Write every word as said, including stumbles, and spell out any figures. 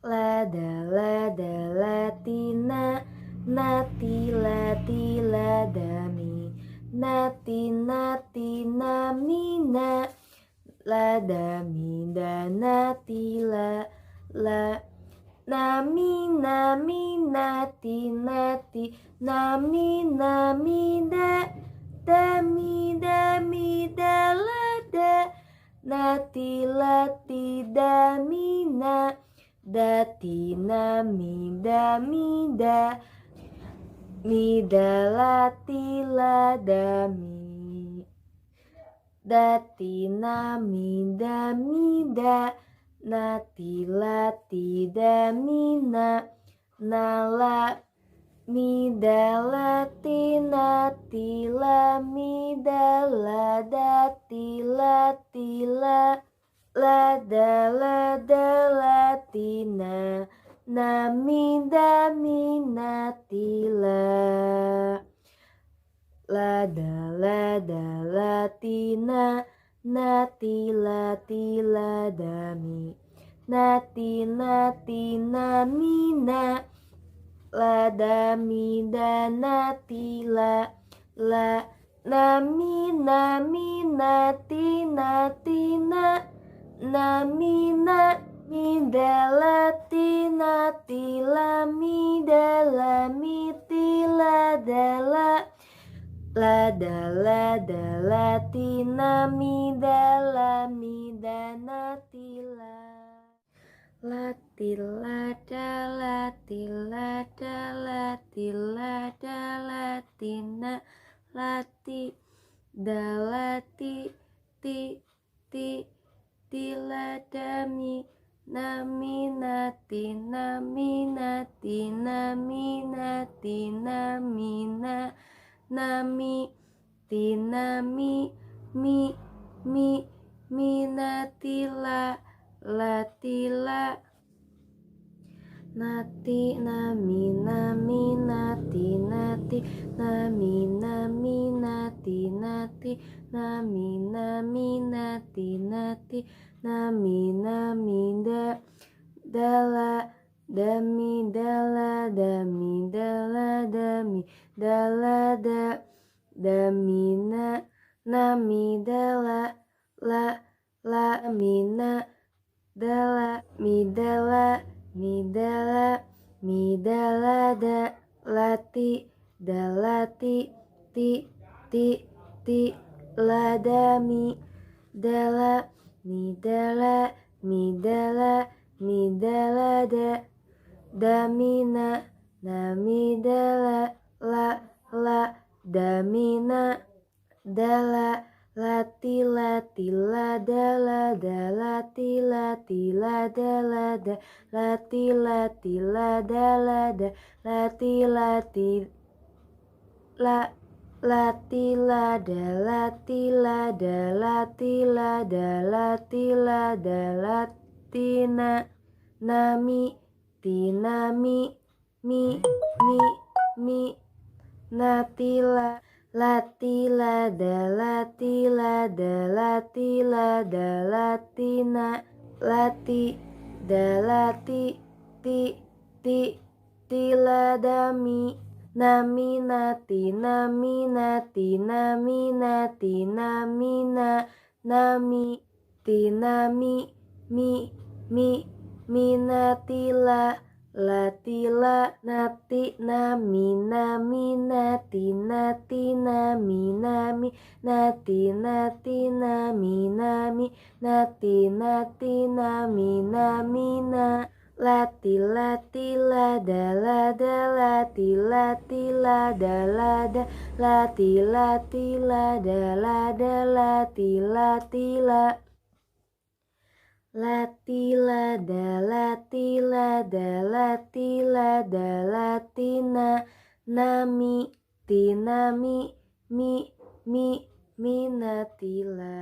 لا، دا، لا، دا، لا، تي، نا. نا، تي، لا، تي، لا، دا، مي. نا، تي، نا، تي، نا، مي، نا. لا، دا، مي، دا، نا، تي، لا، لا. نا، مي، نا، مي، نا، تي، نا، تي. نا، مي، نا، مي، دا. دا، مي، دا، مي، دا، لا، دا. نا، تي، لا، تي، دا، مي، نا. دا، تي، نا، مي، دا، مي، دا. مي، دا، لا، تي، لا، دا، مي. دا، تي، نا، مي، دا، مي، دا. نا، تي، لا، تي، دا، مي، نا. نا، لا، مي، دا، لا، تي، نا، تي، لا، مي، دا، لا، دا، تي، لا، تي، لا. لا، دا، لا، دا، لا، تي، نا. نا، مي، دا، مي، نا، تي، لا. لا، دا، لا، دا، لا، تي، نا. نا، تي، لا، تي، لا، دا، مي. نا، تي، نا، تي، نا، مي، نا. لا، دا، مي، دا، نا، تي، لا. لا، نا، مي، نا، مي، نا، تي، نا، تي، نا. نا، مي، نا، مي، دا، لا، تي، نا، تي، لا، مي، دا، لا، مي، تي، لا، دا، لا. لا، دا، لا، دا، لا، تي، نا، مي، دا، لا، مي، دا، نا، تي، لا. لا، تي، لا، دا، لا، تي، لا، دا، لا، تي، لا، دا، لا، تي، نا. لا، تي، دا، لا، تي، تي، تي، تي، لا، دا، مي. نا، مي، نا، تي، نا، مي، نا، تي، نا، مي، نا، تي، نا، مي، نا. نا، مي، تي، نا، مي، مي، مي، مي، نا، تي، لا، لا، تي، لا. نا، تي، نا، مي، نا، مي، نا، تي، نا، تي. نا، مي، نا، مي، نا، تي، نا، تي. نا، مي، نا، مي، نا، تي، نا، تي. نا، مي، نا، مي، دا. ꯗ ꯂ, ꯗ ꯃꯤ ꯗ ꯂ, ꯗ ꯃꯤ ꯗ ꯂ, ꯗ ꯃꯤ ꯗ ꯂ ꯗ, ꯗ ꯃꯤ ꯅ, ꯅ ꯃꯤ ꯗ ꯂ, ꯂ, ꯂ ꯃꯤ ꯅ, ꯗ ꯂ ꯃꯤ ꯗ ꯂ, ꯃꯤ ꯗ ꯂ, ꯃꯤ ꯗ ꯂ ꯗ, ꯂ ꯇꯤ, ꯗ ꯂ ꯇꯤ, ꯇꯤ, ꯇꯤ, ꯇꯤ, ꯂ ꯗ ꯃꯤ, ꯗ ꯂ ꯃꯤ ꯗ ꯂ, ꯃꯤ ꯗ ꯂ, ꯃꯤ ꯗ ꯂ ꯗ, ꯗ ꯃꯤ ꯅ, ꯅ ꯃꯤ ꯗ ꯂ, ꯂ, ꯂ, ꯗ ꯃꯤ ꯅ, ꯗ ꯂ, ꯂ ꯇꯤ ꯂ ꯇꯤ ꯂ ꯗ ꯂ ꯗ, ꯂ ꯇꯤ ꯂ ꯇꯤ ꯂ ꯗ ꯂ ꯗ, ꯂ ꯇꯤ ꯂ ꯇꯤ ꯂ ꯗ ꯂ ꯗ, ꯂ ꯇꯤ ꯂ ꯇꯤ ꯂ, ꯂ ꯇꯤ ꯂ ꯗ, ꯂ ꯇꯤ ꯂ ꯗ, ꯂ ꯇꯤ ꯂ ꯗ, ꯂ ꯇꯤ ꯂ ꯗ, ꯂ ꯇꯤ ꯅ, ꯅ ꯃꯤ, ꯇꯤ ꯅ ꯃꯤ, ꯃꯤ, ꯃꯤ, ꯃꯤ, ꯅ ꯇꯤ ꯂ, ꯂ ꯇꯤ ꯂ ꯗ, ꯂ ꯇꯤ ꯂ ꯗ, ꯂ ꯇꯤ ꯂ ꯗ, ꯂ ꯇꯤ ꯅ, ꯂ ꯇꯤ, ꯗ ꯂ ꯇꯤ, ꯇꯤ, ꯇꯤ, ꯇꯤ ꯂ ꯗ ꯃꯤ, ꯅ ꯃꯤ ꯅ, ꯇꯤ ꯅ ꯃꯤ ꯅ, ꯇꯤ ꯅ ꯃꯤ ꯅ, ꯇꯤ ꯅ ꯃꯤ ꯅ, ꯅ ꯃꯤ, ꯇꯤ ꯅ ꯃꯤ, ꯃꯤ, ꯃꯤ, ꯃꯤ ꯅ ꯇꯤ ꯂ, ꯂ ꯇꯤ ꯂ, ꯅ ꯇꯤ ꯅ ꯃꯤ ꯅ ꯃꯤ ꯅ ꯇꯤ ꯅ ꯃꯤ ꯅ ꯃꯤ ꯅ ꯇꯤ ꯅ ꯇꯤ ꯅ ꯃꯤ ꯅ ꯃꯤ ꯅ ꯇꯤ ꯅ ꯇꯤ ꯅ ꯃꯤ ꯅ ꯃꯤ ꯅ ꯂ ꯇꯤ ꯂ ꯇꯤ ꯂ ꯗ ꯂ ꯗ ꯂ ꯇꯤ ꯂ ꯇꯤ ꯂ ꯗ ꯂ ꯗ ꯂ ꯇꯤ ꯂ ꯇꯤ ꯂ ꯗ ꯂ ꯗ ꯂ ꯇꯤ ꯂ ꯇꯤ ꯂ ꯂ ꯇꯤ ꯂ ꯗ ꯂ ꯇꯤ ꯂ ꯗ ꯂ ꯇꯤ ꯂ ꯗ ꯂ ꯇꯤ ꯅ ꯅ ꯃꯤ ꯇꯤ ꯅ ꯃꯤ ꯃꯤ ꯃꯤ ꯃꯤ ꯅ ꯇꯤ ꯂ